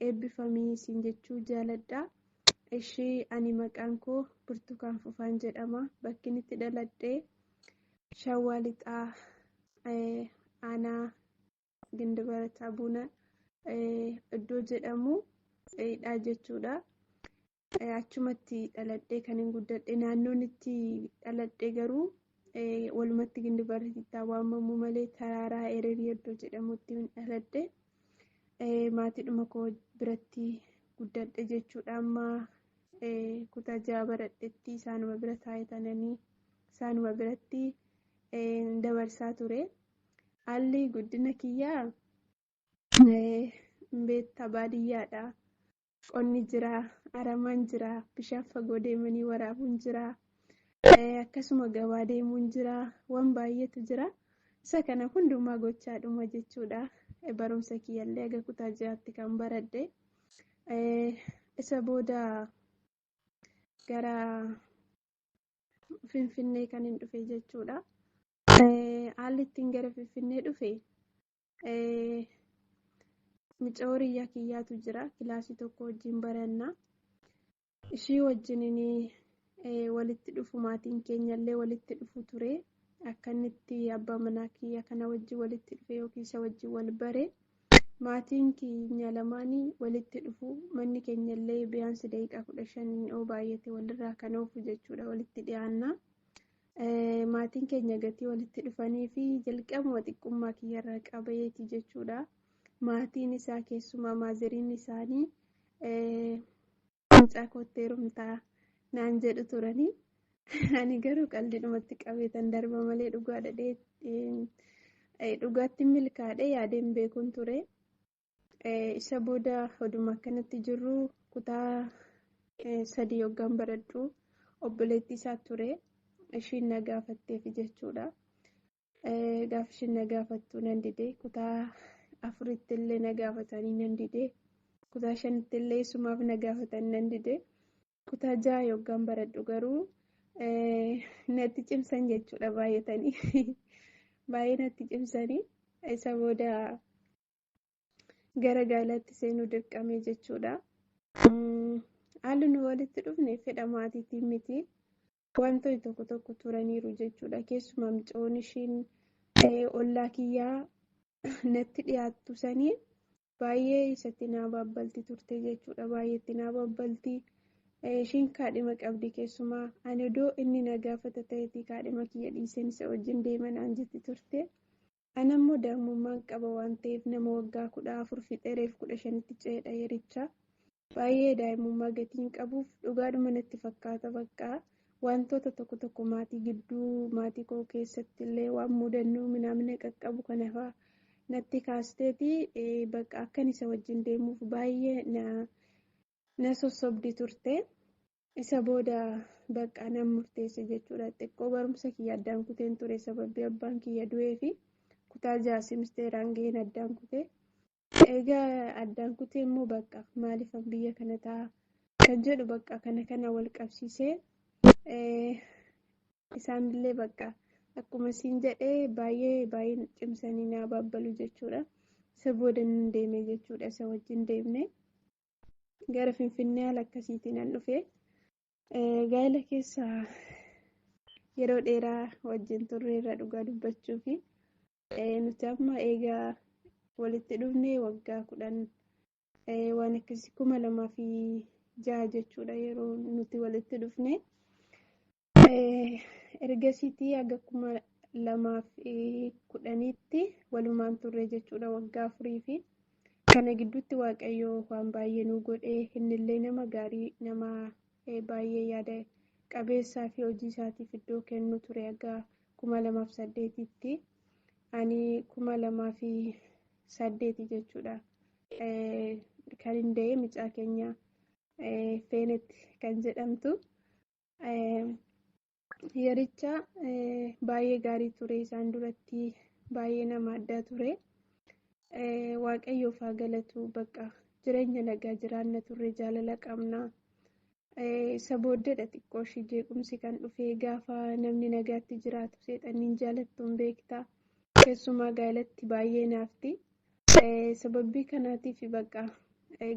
Eebbifamii siin jechuu jaaladha. Ishii ani maqaan koo Burtukaan Fufaan jedhama. Bakki inni itti dhaladhe Shawaa Lixaa, aanaa Gindibarataa Buna iddoo jedhamu dha jechuudha. Achumatti dhaladhee kan hin guddadhe. Naannoon itti dhaladhe garuu walumatti Gindibaratitti waamamu malee Taraaraa Ererii iddoo jedhamutti dhaladhe. Maatiidhuma koo biratti guddadhe jechuudha. Amma kutaa 6 baradhetti isaanuma bira taa'ee isaanuma biratti dabarsaa ture. Haalli guddina kiyyaa beektaa baadiyyaadha. Qonni jira, aramaan jira, bishaan fagoo deemanii waraabuun jira, akkasuma gabaa deemuun jira, waan baay'eetu jira. Isa kana hundumaa gochaadhuma jechuudha. Barumsa kiyyallee haga kutaa 6tti kan baradhe. Isa booda gara Finfinnee kan hin dhufe jechuudha. Haalli ittiin gara Finfinnee dhufe, mucaa hiriyyaa kiyyaatu jira. Kilaasii tokko wajjin baranna. Ishii wajjin walitti dhufu, maatiin keenyallee walitti dhufu ture. Akka inni itti abbaa manaa kiyya kana wajjin walitti dhufe yookiin isa wajjin wal bare. Maatiin keenya lamaanii walitti dhufu. Manni keenyallee biyaansi daqiiqaa 15 yoo baay'ate walirraa kan oofu jechuudha, walitti dhiyaanna. Maatiin keenya gatii walitti dhufanii fi jalqabuma xiqqummaa kiyyarraa qabeeti jechuudha. Maatiin isaa, keessumaa maazeriin isaanii, "Mucaa kootti heerumtaa?" naan jedhu turanii. Ani garuu qaldiidhumatti qabeetan darba malee dhugaa dhadhee dhugaatti milkaa'ee yaadeen beekuun ture. Isa booda oduma akkanatti jirru, kutaa 3 yoggaan baradhu, obboleettii isaa ture. Ishiin na gaafatteef jechuudha. Gaafa ishiin na gaafattu nan dide. Kutaa 4tti illee na gaafatanii nan dide. Kutaa 5tti illee isumaaf na gaafatanii nan dide. Kutaa 6 yoggaan baradhu garuu natti cimsan jechuudha baay'atanii. Baay'ee natti cimsanii, isa booda gara gaa'ilaatti seenuu dirqame jechuudha. Haalli nu walitti dhufne fedha maatiitiin miti. Wantoonni tokko tokko turaniiru jechuudha. Keessumaa mucoon ishiin ollaa kiyyaa natti dhiyaattu sanii baay'ee isatti naa baabbalti turte jechuudha. Baay'ee itti naa baabbalti. Ishiin kaadhima qabdi keessumaa. "Ani odoo inni na gaafata ta'eetii kaadhima kiyya dhiiseen isa wajjin deema" naan jetti turte. Ana immoo daa'imummaan qaba waan ta'eef, nama waggaa 14 fixeereef 15tti ce'edha yericha. Baay'ee daa'imummaa gatiin qabuuf dhugaadhuma natti fakkaata bakka. Wantoota tokko tokko maatii gidduu, maatii koo keessatti illee waan mudannoo minaamina qaqqabu kana fa'aa natti kaasteeti bakka akkan isa wajjin deemuuf baay'ee na sossobdi turte. Isa booda bakka nan murteesse jechuudha. Xiqqoo barumsa kiyya addaan kuteen ture sababii abbaan kiyya du'ee fi kutaa 6 simisteeraan gaheen addaan kutee. Egaa addaan kutee immoo bakka maaliifan biyya kana ta'a kan jedhu bakka kana kana wal qabsiisee, isaanillee bakka akkuma siin jedhee baay'ee baay'ee cimsanii naa baabbalu jechuudha. Isa booda nan deeme jechuudha, isa wajjin deemne. Gara Finfinnee haala akkasiitiin nan dhufe. Gaa'ela keessa yeroo dheeraa wajjin turreerra dhugaa dubbachuu fi nuti amma eegaa walitti dhufne waggaa 10 waan akkasii, 2006 jechuudha yeroo nuti walitti dhufne. Ergasiitii haga 2010tti walumaan turre jechuudha, waggaa 4 fi kana gidduutti Waaqayyo waan baay'ee nu godhee. Innillee nama gaarii, nama baay'ee yaada qabeessaa fi hojii isaatiif iddoo kennu ture haga 2008tti. Ani 2008 jechuudha kan hin da'e mucaa keenya Feenetti kan jedhamtu. Yericha baay'ee gaarii ture, isaan duratti baay'ee nama addaa ture. Waaqayyoof haa galatu, bakka jireenya nagaa jiraanna turre, jaalala qabna. Isa booddeedha xiqqoo ishii jeequmsi kan dhufe. Gaafa namni nagaatti jiraatu seexanniin jaalattuun beektaa. Keessumaa gaa'elatti baay'ee naafti. Sababii kanaatiif bakka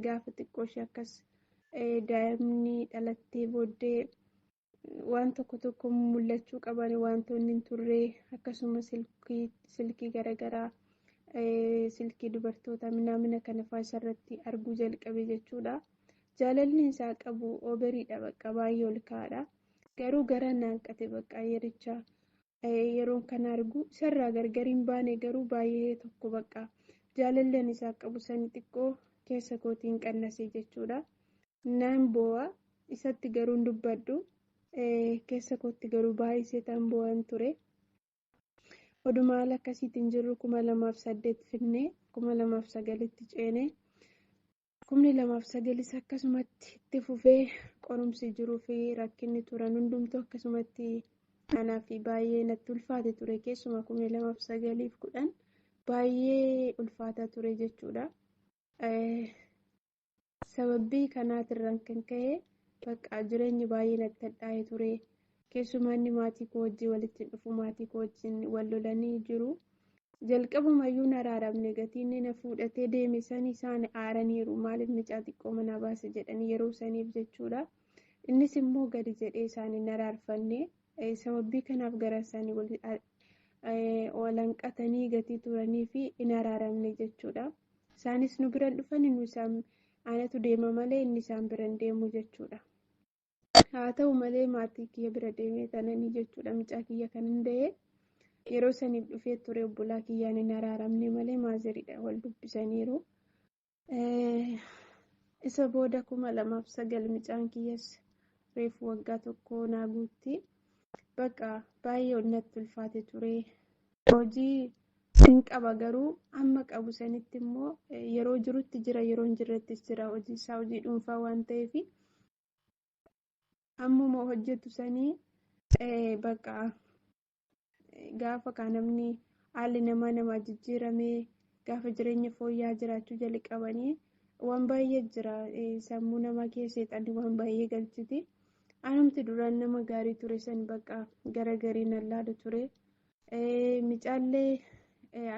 Gaafa xiqqoo ishee akkas daa'imni dhalattee booddee waan tokko tokko mul'achuu qaban wantoonni hin turre, akkasuma silkii garaagaraa, silkii dubartoota minaamina kana fa'aa isarratti arguu jalqabe jechuudha. Jaalalli isaa qabu oberiidha, bakka baay'ee ol ka'aadha. Garuu gara naanqate bakka yericha yeroon kana argu isarraa gargar hin baane, garuu baay'ee tokko bakka jaalalleen isaa qabu sani xiqqoo keessa kootiin qannase jechuudha. Naan boo'a, isatti garuu hin dubbadhu, keessa kootti garuu baay'isee tan boo'an ture. Oduma haala akkasiitiin jirru 2008 finnee 2009tti ceene. 2009s akkasumatti itti fufee qorumsi jiruu fi rakkinni turan hundumtuu akkasumatti anaaf baay'ee natti ulfaate ture. Keessumaa 2009f 10 baay'ee ulfaataa ture jechuudha. Sababii kanaatirraan kan ka'e bakka jireenyi baay'ee natti hadhaa'ee ture. Keessumaa inni maatii koo wajjin walitti dhufu, maatii koo wajjin wal lolanii jiru. Jalqabumayyuu hin araaramne, gatii inni na fuudhatee deeme sani isaan aaraniiru. Maaliif mucaa xiqqoo manaa baase jedhanii yeroo saniif jechuudha. Innis immoo gadi jedhee isaan hin araarfanne. Sababii kanaaf gara isaanii wal hanqatanii gatii turanii fi hin araaramne jechuudha. Isaanis nu biran dhufanii, nu isaan anatu deema malee inni isaan biran deemu jechuudha. Haa ta'u malee maatii kiyya bira deemee tananii jechuudha mucaa kiyya kan hin da'e. Yeroo saniif dhufee ture, obbolaa kiyyaan hin araaramne malee maaziriidha wal dubbisaniiru. Isa booda 2009 mucaan kiyyas reefu waggaa 1 naa guutti. Bakka baay'ee ol natti ulfaate ture. Hojii hin qaba, garuu amma qabu sanitti immoo yeroo jirutti jira, yeroo hin jirrettis jira. Hojii isaa hojii dhuunfaa waan ta'eef ammuma hojjetu sanii bakka gaafa kaa namni haalli namaa namaa jijjiiramee gaafa jireenya fooyya'aa jiraachuu jalqabanii waan baay'ee jira, sammuu namaa keessa seexanni waan baay'ee galchiti. Anumti duraan nama gaarii ture san bakka gara gariin allaalu ture. Mucaallee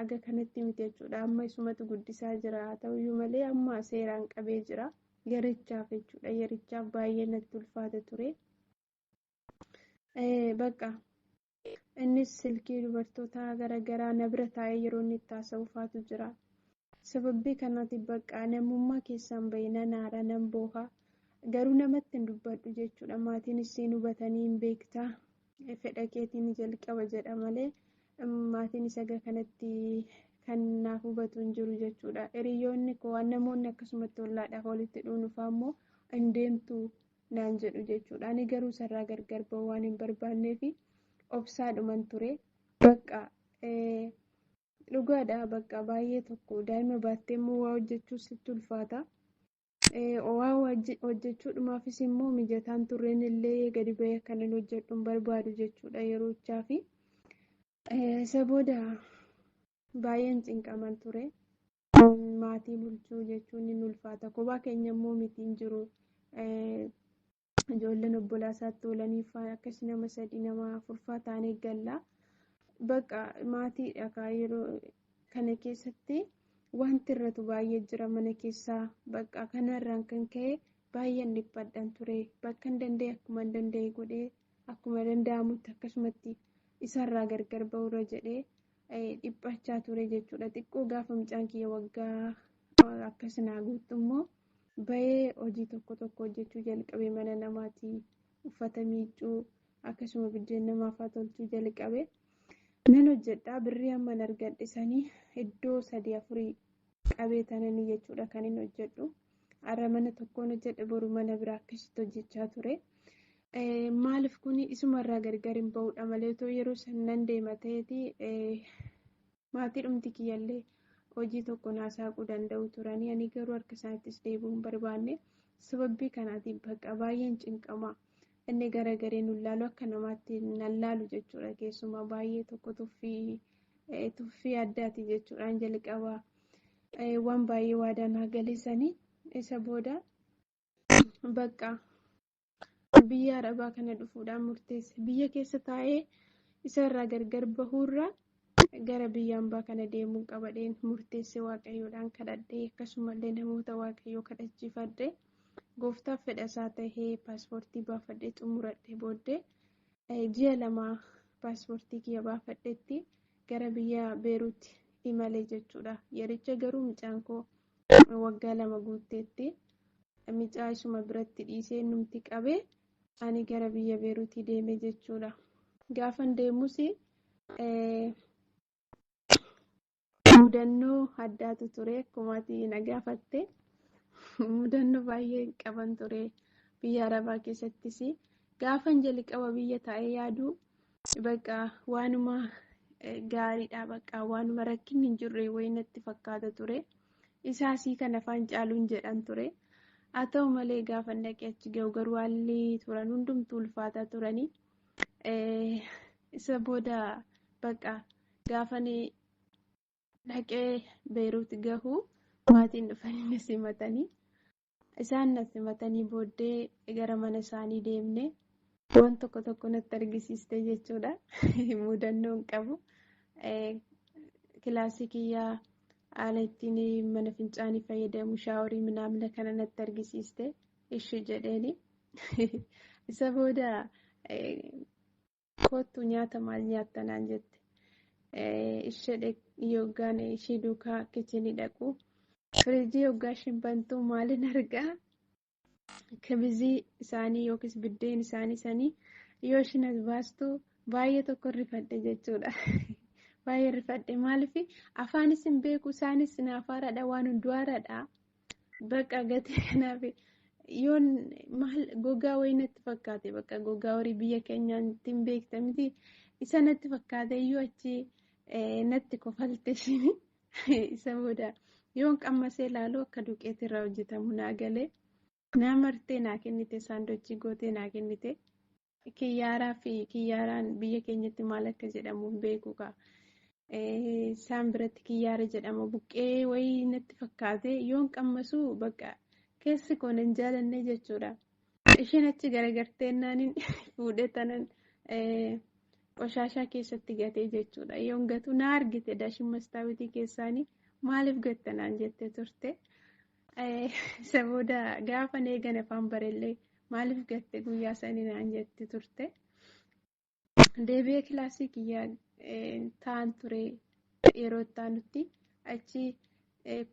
aga kanatti miti jechuudha. Amma isumatu guddisaa jira. Haa ta'uyyuu malee amma seeraan qabee jira. Yerichaaf jechuudha. Yerichaaf baay'ee natti ulfaate ture. Bakka innis silkii dubartoota garaagaraa na bira taa'ee yeroo inni itti haasa'u faatu jira. Sababii kanaatiif bakka namummaa keessaan bahee nan aara, nan booha. Garuu namatti hin dubbadhu jechuudha. Maatiin isiin hubatanii hin beektaa. Fedha keetiin jalqaba jedha malee maatiin isa aga kanatti kan naaf hubatu hin jiru jechuudha. Hiriyoonni koo waan namoonni akkasumatti ollaadhaaf walitti dhuunfaa immoo hin deemtu naan jedhu jechuudha. Ani garuu sarraa gargar ba'uu waan hin barbaanneef obsaadhuman ture. Bakka dhugaadha, bakka baay'ee tokko daa'ima baattee immoo waa hojjechuu sitti ulfaata. Waa hojjechuudhumaafis immoo mijataan turreen illee gadi ba'ee akkan hin hojjedhu hin barbaadu jechuudha yerochaa fi isa booda baay'een cinqaman ture. Maatii bulchuu jechuun ni ulfaata. Kophaa keenya immoo miti hin jiru. Ijoolleen obbolaa isaatti oolanii akkas nama 3 nama 4 taanee galla. Bakka maatiidha kaa yeroo kana keessatti wanti irratu baay'ee jira mana keessaa. Bakka kanarraan kan ka'e baay'een dhiphadhan ture. Bakka hin danda'e akkuma hin danda'e godhee akkuma danda'amutti akkasumatti isarraa gargar ba'uura jedhee dhiphachaa ture jechuudha. Xiqqoo gaafa mucaan kiyya waggaa akkas naa guuttu immoo bahee hojii tokko tokko hojjechuu jalqabe, mana namaatii uffata miiccuu akkasuma biddeen namaafaa tolchuu jalqabe. Nan hojjedha, birrii amman argadhe sanii iddoo 3 4 qabee tananii jechuudha kan hin hojjedhu. Har'a mana tokkoon hojjedhe, boru mana biraa akkasitti hojjechaa ture. Maaliif kuni isumarraa gargar hin ba'uudha malee otoo yeroo san nan deema ta'eeti maatii dhumti kiyyallee hojii tokko naa saaquu danda'u turanii, ani garuu harka isaanittis deebi'uu hin barbaanne. Sababii kanaatiif bakka baay'een cinqama. Inni garagaree nu laalu akka namaatti nan laalu jechuudha. Keessumaa baay'ee tokko tuffii addaati jechuudhaan jalqaba waan baay'ee waadaa naa galeessanii isa booda bakka biyya arabaa kana dhufuudhaan murteesse. Biyya keessa taa'ee isarraa gargar bahuurra Gara biyya hambaa kana deemuu qabadheen murteessee Waaqayyoodhaan kadhadhee, akkasumallee namoota Waaqayyoo kadhachiifadhe, gooftaaf fedha isaa tahee paaspoortii baafadhee xumuradhee booddee ji'a 2 paaspoortii kiyya baafadheetti gara biyya Beeruutti imale jechuudha. Yericha garuu mucaan koo waggaa 2 guutteetti mucaa isuma biratti dhiisee numti qabee ani gara biyya Beeruutii deeme jechuudha. Gaafan deemus mudannoo addaatu ture, akkuma ati na gaafatte mudannoo baay'ee qaban ture biyya Arabaa keessattis. Gaafan jalqaba biyya taa'ee yaadu, bakka waanuma gaariidha, bakka waanuma rakkinni hin jirre wayii natti fakkaata ture. Isaasii kan afaan caaluun jedhan ture. Haa ta'u malee gaafan dhaqee achi gahu garuu haalli turan hundumtuu ulfaataa turanii. Isa booda bakka gaafan dhaqee Beeruut gahu maatiin dhufanii na simatanii. Isaan na simatanii booddee gara mana isaanii deemne, waan tokko tokko natti argisiiste jechuudha. Mudannoo hin qabu. Kilaasii kiyyaa, haala ittiin mana fincaanii fayyadamu, shaaworii minaamina kana natti argisiiste, ishee jedheeni. Isa booda "Kottu, nyaata maal nyaatta?" naan jette. Ishee yoggaan ishee duukaa kichinii dhaqu, firiijii yoggaa isheen bantu maalin argaa? Kibizii isaanii yookiis biddeen isaanii sanii yoo ishiin as baastu baay'ee tokko rifadhe jechuudha. Baay'ee rifadhe. Maaliif? Afaanis hin beeku, isaanis naaf haaraadha, waan hunduu haaraadha. Bakka gatii kanaaf yoon maal gogaa wayii natti fakkaate, bakka gogaa horii biyya keenyaatti hin beekta miti, isa natti fakkaate iyyuu achi natti kofalte ishiin. Isa booda yoon qammasee ilaalu akka duqeetii irraa hojjetamu naa galee, naa martee naa kennite, saandochii gootee naa kennite. Kiyyaaraa fi kiyyaaraan biyya keenyatti maal akka jedhamu hin beeku kaa. Isaan biratti kiyyaara jedhama, buqqee wayii natti fakkaate. Yoon qammasu bakka keessi koo nan jaalanne jechuudha. Isheen achi garagartee naaniin fuudhee tanan qoshaashaa keessatti gatee jechuudha. Yoon gatu na argite daashin mastaawitii keessaanii, "Maaliif gatta?" naan jette turte. Isa booda gaafa eegan afaan barellee "Maaliif gatte guyyaa sanii?" naan jette turte. Deebi'ee kilaasii kiyyaa ta'an ture yeroo itti aanutti. Achi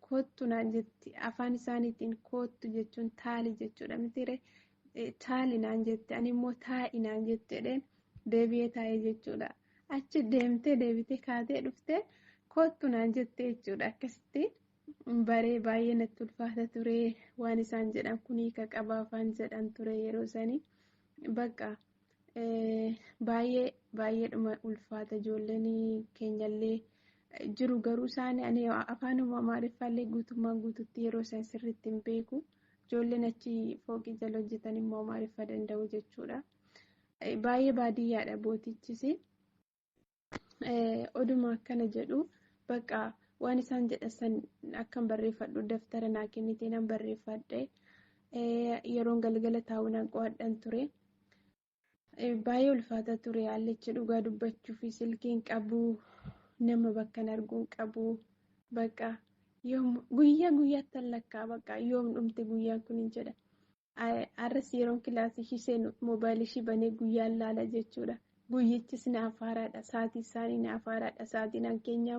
"Kottu" naan jetti. Afaan isaaniitiin "kottu" jechuun "taali" jechuudha mitiire? "Taali" naan jette, ani immoo "Taa'i" naan jette jedheen deebi'ee taa'ee jechuudha. Achi deemtee deebitee kaatee dhuftee "Kottu" naan jette jechuudha. Akkasitti baree baay'ee natti ulfaata ture. Waan isaan jedhan kun hiika qaba afaan jedhan ture yeroo sanii. Bakka baay'ee baay'eedhuma ulfaata. Ijoolleen keenyallee jiru, garuu isaan ani afaanuma Amaariffaallee guutummaan guututti yeroo isaan sirriitti hin beeku. Ijoolleen achi fooqii jala hojjetan immoo Amaariffa danda'u jechuudha. Baay'ee baadiyyaadha bootichis. Oduma akkana jedhu, bakka waan isaan jedhan san akkan barreeffadhu daftara naa kennite, nan barreeffadhe. Yeroon galgala taa'u nan qo'adhan ture. Baay'ee ulfaata ture haallichi dhugaa dubbachuu fi silkiin qabu, nama bakka arguun qabu, bakka yoom guyyaa guyyaatti lakkaa, bakka yoom dhumte guyyaan kun hin jedha. Har'as yeroon kilaasii ishii seenu moobaayilii ishii banee guyyaan laala jechuudha. Guyyichis naaf haaraadha. Sa'aatii isaanii naaf haaraadha. Sa'aatiin an keenyaa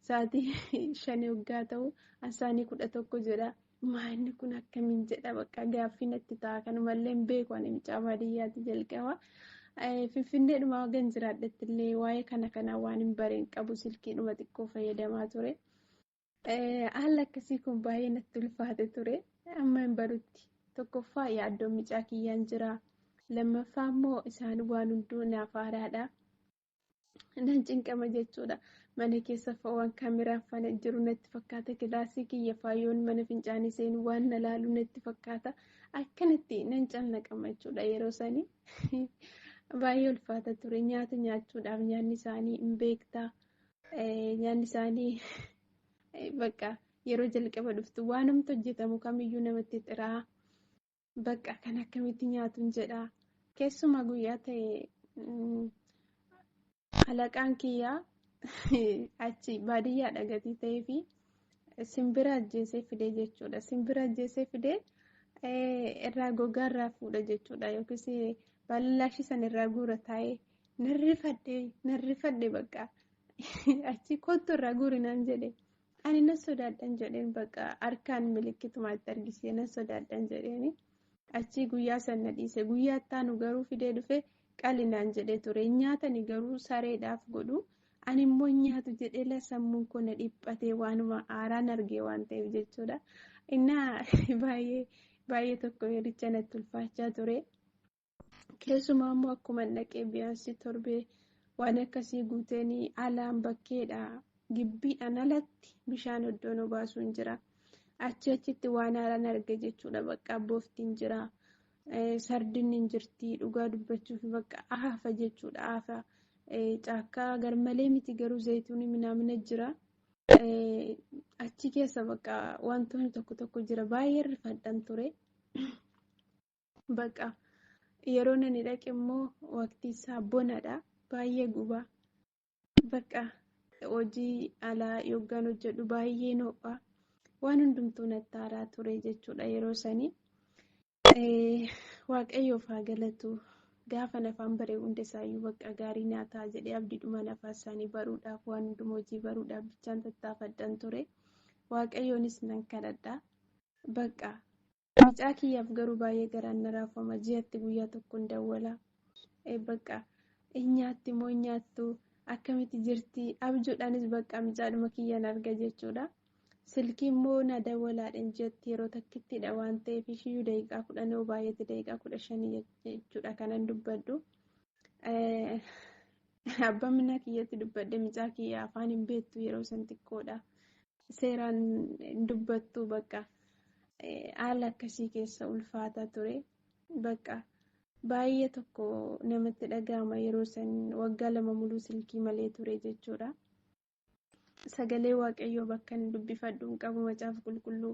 sa'aatii 5 waggaa ta'u isaanii 11 jedha. Maalni kun akkamiin jedha, bakka gaaffii natti ta'a. Kanumallee hin beeku, ani mucaa baadiyyaati jalqaba. Finfinneedhuma hagan jiraadhetti illee waa'ee kana kanaa waan hin bareen qabu, silkiidhuma xiqqoo fayyadamaa ture. Haalli akkasii kun baay'ee natti ulfaate ture. Amma hin barutti. Tokkoffaa yaaddoon mucaa kiyyaan jira. Lammaffaa immoo isaan waan hunduu naaf haaraadha. Nan cinqama jechuudha. Mana keessa waan kaameraan faana jiru natti fakkaata. Kilaasii kiyya faayyoon mana fincaanii seenu waan na laalu natti fakkaata. Akkanatti nan cannaqama jechuudha yeroo sanii. Baay'ee ulfaata ture. Nyaata nyaachuudhaaf nyaanni isaanii hin beektaa. Nyaanni isaanii bakka yeroo jalqaba dhuftu waanumti hojjetamu kamiyyuu namatti xiraa. Bakka kan akkamitti nyaatuun jedha. Keessumaa guyyaa ta'e halaqaan kiyyaa Achi baadiyyaadha gatii ta'ee fi simbira ajjeesee fidee jechuudha. Simbira ajjeesee fidee irraa gogaa irraa fuudha jechuudha. Yookiis baalaashii sana irraa guura taa'ee narrifadhe bakka achi kottu irraa guuri naan jedhe. Ani nan sodaadhan jedheen bakka harkaan milikkituma itti argisiise nan sodaadhan jedheeni. Achi guyyaa sana dhiise. Guyyaa itti aanu garuu fidee dhufe qali naan jedhee ture. Nyaatani garuu sareedhaaf godhu. Ani immoo nyaatu jedhee sammuun koo na dhiphatee waanuma haaraan argee waan ta'eef jechuudha. Innaa baay'ee baay'ee tokko yericha natti ulfaachaa ture. Keessumaa immoo akkuma dhaqee biyyaansi torbee waan akkasii guuteen alaan bakkeedha. Gibbiidhaan alatti bishaan iddoon obaasuun jira. Achi achitti waan haaraan arge jechuudha. Bakka abbooftiin jira. Sardinni hin jirti. Dhugaa dubbachuuf bakka aafa jechuudha. Aafa. Caakkaa garmalee miti garuu zayituun minaamina jira. Achi keessa bakka wantoonni tokko tokko jira. Baay'ee rifadhan ture. Bakka yeroo nani dhaqe immoo waqtii isaa bonadha. Baay'ee gubaa. Bakka hojii alaa yoggaan hojjedhu baay'ee ho'a. Waan hundumtuu natti haaraa ture jechuudha yeroo sanii. Waaqayyoof haa galatu. Gaafa nafaan baree hunda isaayyuu bakka gaarii nyaataa jedhee abdiidhuma nafaa isaanii baruudhaaf waan hunduma hojii baruudhaaf bichaan tattaafadhan ture. Waaqayyoonis nan kadhadha. Bakka mucaa kiyyaaf garuu baay'ee garaan na raafama. Ji'atti guyyaa tokkoon dawwala. Bakka nyaatti moo nyaattu akkamitti jirti abjuudhaanis bakka mucaadhuma kiyyaan arga jechuudha. Silkii immoo na dawwalaadhaan ji'atti yeroo takkittidha waan ta'eef ishiyyuu daqiiqaa 10 yoo baay'ate daqiiqaa 15 jechuudha kanan dubbadhu. Abbaan manaa kiyyatti dubbadhe mucaa kiyya afaan hin beektu yeroo san xiqqoodha. Seeraan hin dubbattu bakka haala akkasii keessa ulfaataa ture. Bakka baay'ee tokko namatti dhaga'ama yeroo san waggaa 2 muluu silkii malee ture jechuudha. Sagalee waaqayyoo bakka inni dubbifadhu hin qabu macaafa qulqulluu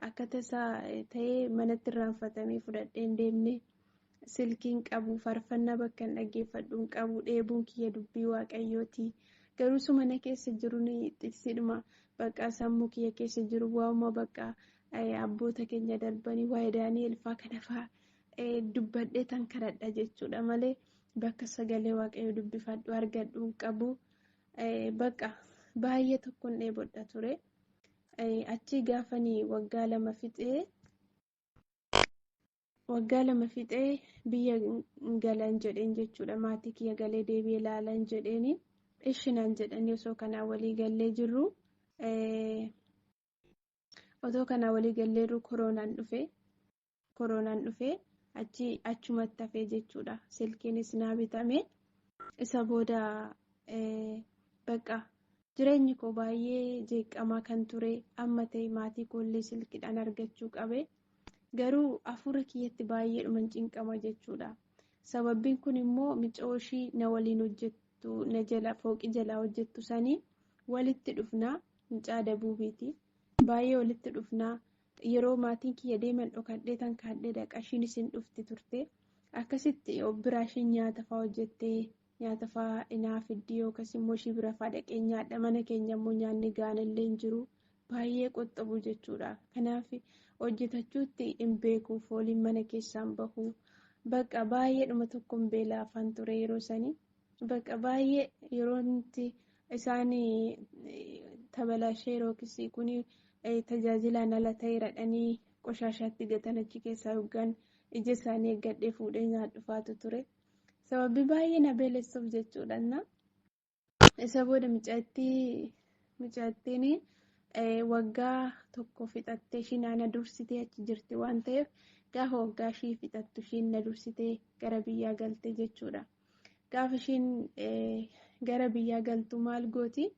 akka tasaa ta'ee manatti irraanfatamee fudhadhee hin deemne silkii hin qabu faarfannaa bakka hin dhaggeeffadhu hin qabu dheebuun kiyya dubbii waaqayyooti garuu suma mana keessa jiru xiqsiidhuma bakka sammuu kiyya keessa jiru waa'uma bakka abboota keenya darbanii waa'ee Daani'el fa'aa kana fa'aa dubbadhee tan kadhadha jechuudha malee bakka sagalee waaqayyoo dubbifadhu argadhu hin qabu bakka. Baay'ee tokkoon dheebodha ture. Achi gaafanii waggaa 2 fixee biyya galan jedheen jechuudha. Maatii kiyya galee deebi'ee ilaalan jedheeni. Ishinaan jedhanii osoo kanaa walii gallee jirru koronaan dhufe. Koronaan dhufe achi achumatti hafee jechuudha. Silkiinis naa bitame. Isa booda bakka. Jireenyi koo baay'ee jeeqamaa kan ture amma ta'e maatii koollee silkiidhaan argachuu qabe garuu hafuura kiyyatti baay'eedhuma cinqama jechuudha. Sababbiin kun immoo mucoo ishii na waliin hojjettu na jala fooqii jalaa hojjettu sanii walitti dhufnaa mucaa dabuubiiti. Baay'ee walitti dhufnaa yeroo maatiin kiyya deeman dhokadhee tan kaadhee dhaqa ishiin isin dhufti turte akkasitti biraa ishiin nyaata fa'aa hojjettee. Nyaata fa'aa naa fiddii yookaas immoo ishii bira fa'aa dhaqee nyaadha. Mana keenya immoo nyaanni gahaan illee hin jiru. Baay'ee qoxxobu jechuudha. Kanaaf hojjetachuutti hin beeku. Fooliin mana keessaan bahu. Bakka baay'eedhuma tokkoon beela afaan ture yeroo sanii. Bakka baay'ee yeroo nuti isaan tabalaashee yookiis kun tajaajilaan ala ta'eera dhanii qoshaashaatti gatan achi keessaa yookaan ija isaanii eeggadhee fuudhee nyaadhu ture. Sababbi baay'ee na beelessuuf jechuudha. Isa booda mucattiin waggaa 1 fixattee ishiin na dursitee achi jirti waan ta'eef gaafa waggaa ishii fixattu ishiin na dursitee gara biyyaa galte jechuudha. Gaafa ishiin gara biyyaa galtu maal gooti?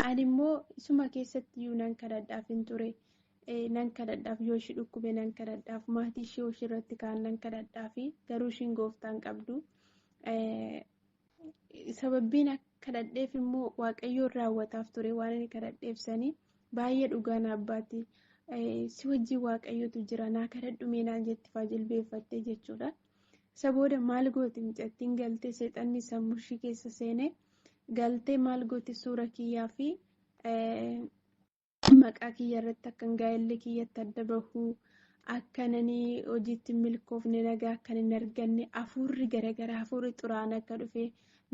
Ani immoo isuma keessatti iyyuu nan kadhadhaaf hin ture. Nan kadhadhaaf yoo ishii dhukkube nan kadhadhaaf maatii ishee irratti kaan nan kadhadhaaf garuu ishiin gooftaan qabdu. Sababbiin kadhadheef immoo waaqayyoon raawwataaf ture waan inni kadhadheef sanii baay'ee dhugaan abbaati. Si wajjin waaqayyootu jira naa kadhadhu meenaan jetti fa'aa jilbeeffattee jechuudha. Isa booda maal gooti mucattiin galtee seexanni sammuu ishii keessa seenee Galtee maal gooti suura kiyyaa fi maqaa kiyya irratti akkan gaa'elli kiyyatti adda bahu akkanani hojiitti milkoofne nagaa akkan hin arganne hafuurri garaagaraa hafuurri xuraa'aan akka dhufe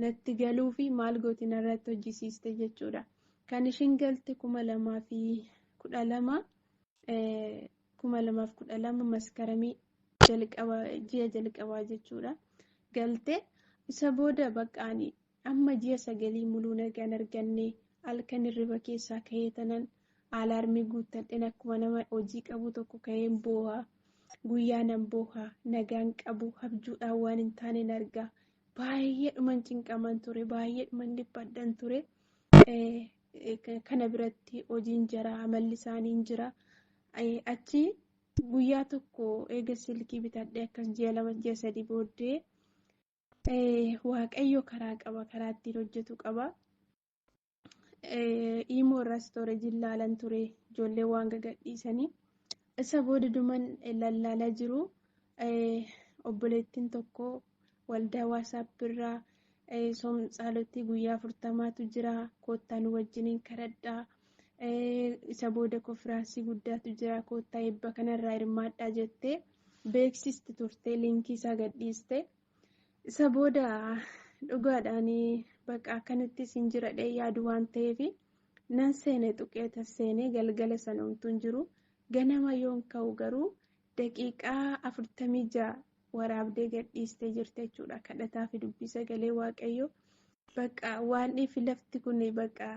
natti galuu fi maal gooti narratti hojjisiiste jechuudha. Kan ishiin galte 2012 2012 maskaramii jalqaba ji'a jalqabaa jechuudha. Galte isa booda baqqaanii amma ji'a 9 muluu nagaan arganne halkan hirriba keessaa ka'ee tanan alaarmii guuttadheen akkuma nama hojii qabu tokko ka'een booha guyyaa nan booha nagaan qabu abjuudhaan waan hin taane argaa baay'ee dhuman cinqaman ture baay'ee dhuman dhiphadhan ture. Kana biratti hojiin jira amalli isaanii jira achi guyyaa tokko eega silkii bitadhee akkas ji'a 2 ji'a 3 booddee waaqayyo karaa qaba karaa ittiin hojjetu qaba. Imoo irraa istooreejiin laalan ture ijoollee waan gagadhiisanii isa booda duman lallaalaa jiru obboleettiin tokko waldaa waasaap irraa soomtsaalotti guyyaa 40tu jira koottaa nu wajjiniin kadhadhaa isa booda konfiraansii guddaatu jira koottaa eebba kanarraa hirmaadhaa jettee beeksisti turte liinkii isaa gadhiiste isa booda dhugaadhaan bakka akkanatti isin jira dhee yaadu waan ta'eef nan seene tuqeeta seene galgala sana homtuun jiru ganama yoon ka'u garuu daqiiqaa 46 waraabdee gadhiistee jirte jechuudha. Kadhataa fi dubbii sagalee waaqayyoo bakka waan fi lafti kun bakka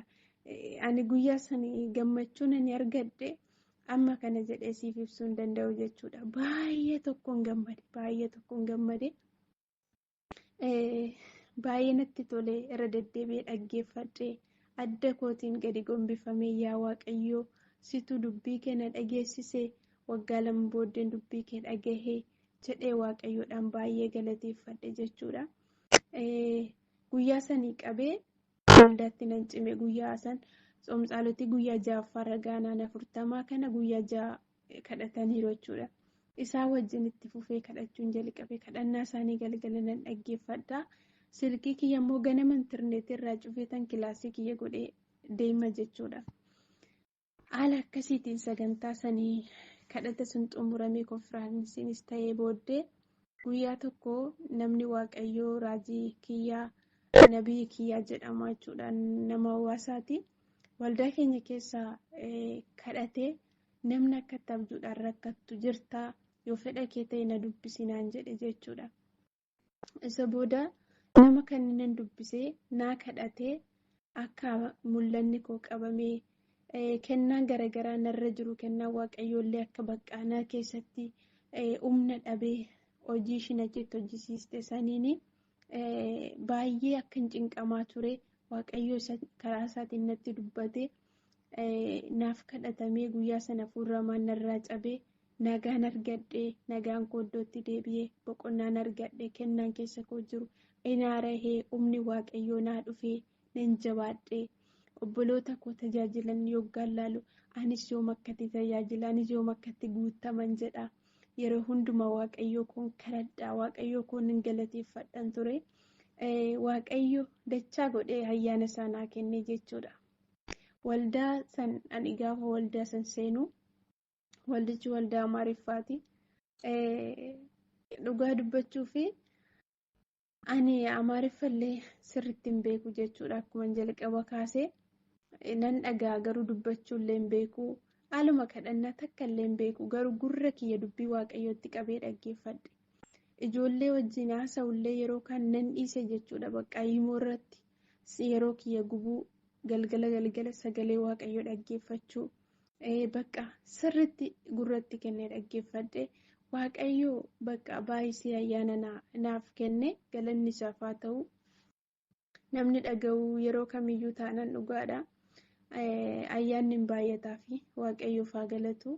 ani guyyaa sanii gammachuun ani argadhe amma kana jedhee siif ibsuu hin danda'u jechuudha. Baay'ee tokkoon gammade baay'ee tokkoon gammade. Baay'ee natti tole irra deddeebi'ee dhaggeeffadhe adda kootiin gadi gombifamee yaa waaqayyoo situ dubbii kee na dhageessise waggaa 2 booddeen dubbii kee dhagahee jedhee waaqayyoodhaan baay'ee galateeffadhe jechuudha. Guyyaa sanii qabee waldaatti nan cime guyyaa san tsoomtsaalotti guyyaa 6ffaa ragaanaan 40 kana guyyaa 6 kadhataniiru jechuudha. Isaa wajjin itti fufee kadhachuun jalqabe kadhannaa isaanii galgala nan dhaggeeffadha. Silkii kiyya immoo ganama intarneetii irraa cufeetan kilaasii kiyya godhee deema jechuudha. Haala akkasiitiin sagantaa sanii kadhata sun xumuramee konfiraansiinis ta'ee booddee guyyaa tokko namni waaqayyoo raajii kiyyaa nabii kiyyaa jedhama jechuudha nama hawaasaati. Waldaa keenya keessaa kadhatee namni akka itti abjuudhaan rakkattu jirtaa yoo fedha kee ta'e na dubbisi naan jedhe jechuudha. Isa booda nama kanneen dubbisee naa kadhatee akka mul'anni koo qabamee kennaan garaagaraa narra jiru kennaan waaqayyoollee akka baqqaanaa keessatti humna dhabee hojii ishiin achitti hojjisiiste saniin baay'ee akka hin cinqamaa ture waaqayyoo karaa isaatiin natti dubbate naaf kadhatamee guyyaa sana fuulramaan narraa cabee nagaan argadhee nagaan koo iddootti deebi'ee boqonnaan argadhee kennaan keessa koo jiru inaarahee humni waaqayyoo naa dhufee nan jabaadhee obboloota koo tajaajilan yoggaan laalu anis yoom akkatti tajaajila anis yoom akkatti guuttaman jedha yeroo hundumaa waaqayyoo koon kadhadhaa waaqayyoo koon hin galateeffadhan ture waaqayyo dachaa godhee ayyaana isaa naa kenne jechuudha. Waldaa san ani gaafa waldaa san seenu waldichi waldaa Amaariffaati. Dhugaa dubbachuu fi ani Amaariffallee sirriitti hin beeku jechuudha. Akkuma jalqaba kaasee nan dhagaa garuu dubbachuullee hin beeku. Haaluma kadhannaa takka illee hin beeku garuu gurra kiyya dubbii waaqayyootti qabee dhaggeeffadhe. Ijoollee wajjin haasa'ullee yeroo kaan nan dhiise jechuudha. Bakka himoo irratti yeroo kiyya gubuu galgala galgala sagalee waaqayyoo dhaggeeffachuu bakka sirriitti gurratti kennee dhaggeeffadhe. Waaqayyoo bakka baay'isee ayyaana naaf kenne galanni isaaf haa ta'u. Namni dhaga'u yeroo kamiyyuu taanaan dhugaadha. Ayyaanni hin baay'ataa fi waaqayyoof haa galatu.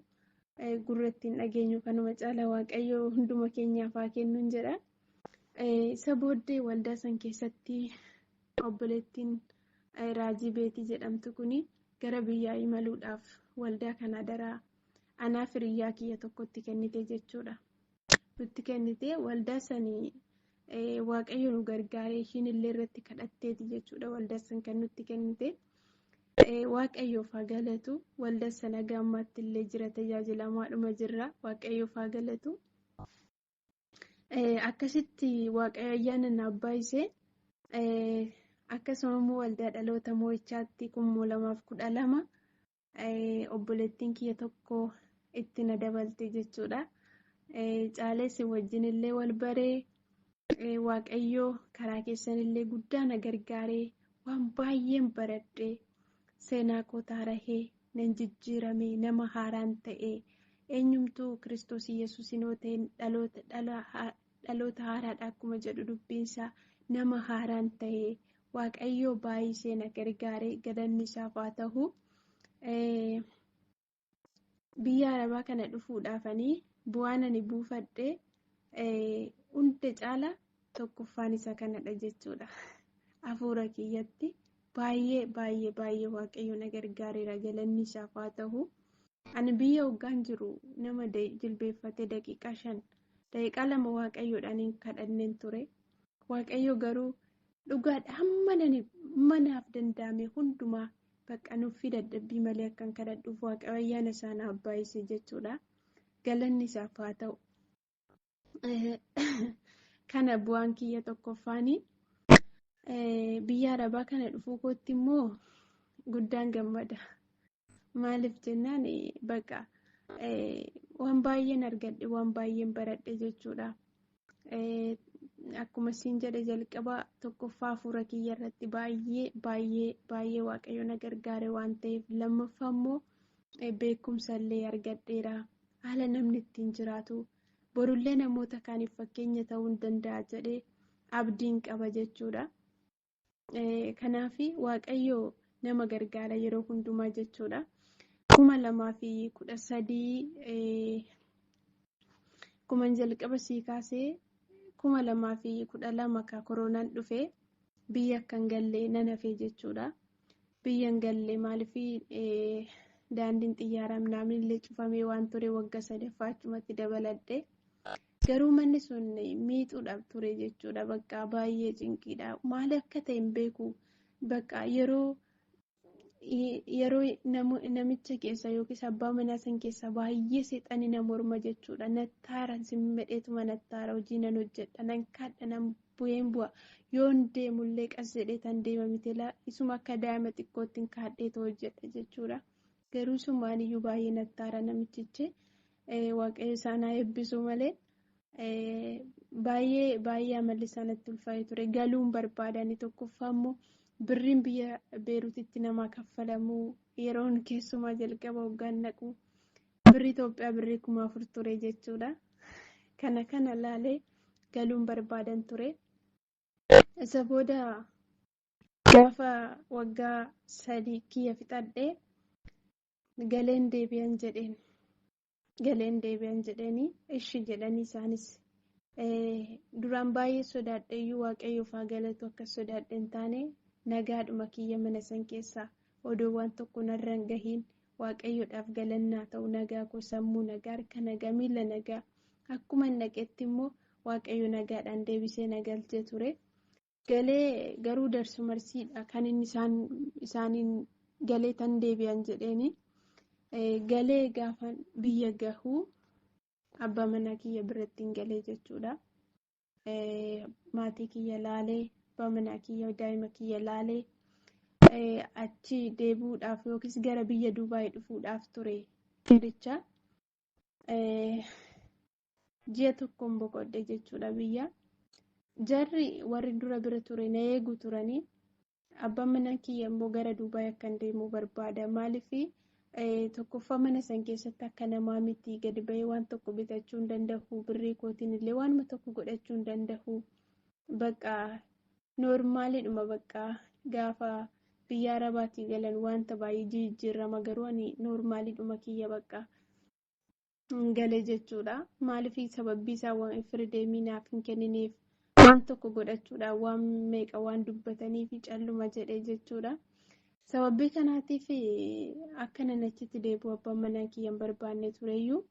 Gurratti hin dhageenyu kanuma caala waaqayyoo hunduma keenyaaf haa kennuun jedha. Isa booddee waldaa san keessatti obboleettiin Raajii Beetii jedhamtu kuni gara biyyaa imaluudhaaf waldaa kana daraa anaaf hiriyyaa kiyya tokkotti kennite jechuudha. Nutti kennite waldaa sanii Waaqayyo nu gargaaree ishiin illee irratti kadhatteeti jechuudha waldaa san kan nutti kennite. Waaqayyoof haa galatu. Waldaa sana haga ammaatti illee jira, tajaajilamaadhuma jirra. Waaqayyoof haa galatu. Akkasitti Waaqayyo ayyaana naaf baay'ise. Akkasuma immoo waldaa dhaloota mo'ichaatti 2012 obboleettiin kiyya tokko itti na dabalte jechuudha. Caaleessi wajjin illee wal baree, Waaqayyo karaa keessan illee guddaa na gargaaree, waan baay'een baradhee, seenaa koo taarahee, nan jijjiirame, nama haaraan ta'e, eenyumtuu Kiristoos Yesuus yoo ta'e dhaloota haaraadha akkuma jedhu dubbiinsaa, nama haaraan ta'e, Waaqayyo baay'isee na gargaaree, galanni isaaf haa ta'u. Biyya Arabaa kana dhufuudhaafanii bu'aan ani buufadhe hunda caala tokkoffaan isa kanadha jechuudha. Hafuura kiyyatti baay'ee baay'ee baay'ee Waaqayyo na gargaareera, galanni isaaf haa ta'u. Ani biyya hoggaan jiru nama jilbeeffatee daqiiqaa 5, daqiiqaa 2 Waaqayyoodhaan hin kadhanneen ture. Waaqayyo garuu dhugaadha hamma manaaf danda'ame hundumaa bakka nuffii dadhabbii malee akkan kadhadhuuf Waaqayyo ayyaana isaa naaf baay'ise jechuudha. Galanni isaaf haa ta'u. Kana bu'aan kiyya tokkoffaani. Biyya Arabaa kana dhufuu kootti immoo guddaan gammada. Maaliif jennaan, bakka waan baay'een argadhe, waan baay'een baradhe jechuudha. Akkuma siin jedhe jalqaba, tokkoffaa hafuura kiyya irratti baay'ee baay'ee baay'ee Waaqayyo na gargaare waan ta'eef, lammaffaa immoo beekumsa illee argadheera. Haala namni ittiin jiraatu borullee namoota kaaniif fakkeenya ta'uu hin danda'a jedhee abdiin qaba jechuudha. Kanaaf Waaqayyo nama gargaara yeroo hundumaa jechuudha. 2013 kuman jalqaba sii kaasee, 2012 ka koronaan dhufe biyya akka hin galle nan hafe jechuudha. Biyya hin galle, maaliif, daandiin xiyyaaraa namni illee cufamee waan ture, waggaa sadaffaa achumatti dabaladhe. Garuu manni sun miixuudhaaf ture jechuudha. Bakka baay'ee cinqiidha. Maal akka ta'e hin beeku. Bakka yeroo namicha keessa yookiis abbaa manaa san keessa baay'ee seexanni na morma jechuudha. Nattaara simmedheetuma nattaara, hojii nan hojjedha, nan kadha, nan bu'een bu'a. Yoon deemullee qas jedhee tan deema miti, isuma akka daa'ima xiqqootti kaadheetu hojjedha jechuudha. Garuu sumaan iyyuu baay'ee nattaara namichichi. Waaqayyo isaan haa eebbisu malee baay'ee baay'ee amalli isaa natti ulfaa'ee ture. Galuun barbaadani, tokkoffaa immoo birriin biyya Beeruutitti namaa kaffalamu yeroon keessumaa jalqaba hoggaan naqu birrii Itoophiyaa birrii 4000 ture jechuudha. Kana kana laalee galuun barbaadan ture. Isa booda gaafa waggaa 3 kiyya fixadhee galeen deebi'an jedheen. Galeen deebi'an jedheenii, ishi jedhanii isaanis. Duraan baay'ee sodaadheeyyuu, Waaqayyoof haa galatu, akka sodaadhe hin taane, nagaadhuma kiyya mana san keessaa odoo waan tokko narra hin gahiin, Waaqayyoodhaaf galannaa ta'u, nagaa koo, sammuu nagaa, harka nagaa, miila nagaa, akkuma hin dhaqetti immoo Waaqayyo nagaadhaan deebisee na galchee ture. Galee garuu darsu marsiidha kan inni isaaniin galee tan deebi'an jedheeni. Galee gaafa biyya gahuu abbaa manaa kiyya biratti hin galee jechuudha. Maatii kiyya laalee, abbaa manaa kiyya, daa'ima kiyya laalee, achi deebi'uudhaaf yookiis gara biyya Dubaay dhufuudhaaf ture fedhicha. Ji'a tokkoon boqodhe jechuudha biyya. Jarri warri dura bira ture na eegu turanii, abbaan manaa kiyya immoo gara Dubaay akkan deemuu barbaada. Maaliif, tokkoffaa mana san keessatti akka namaa miti, gadi bahee waan tokko bitachuu hin danda'u, birrii kootiin illee waanuma tokko godhachuu hin danda'u. Bakka noormaaliidhuma, bakka gaafa biyya Arabaatii galan wanta baay'ee jijjiirama, garuu ani noormaaliidhuma kiyya bakka gale jechuudha. Maaliif, sababbii isaa waan freedom naaf hin kennineef, waan tokko godhachuudhaan waan meeqa waan dubbataniif calluma jedhee jechuudha. Sababii kanaatiif akka nan achitti deebi'u abbaan manaa kiyya hin barbaanne tureyyuu.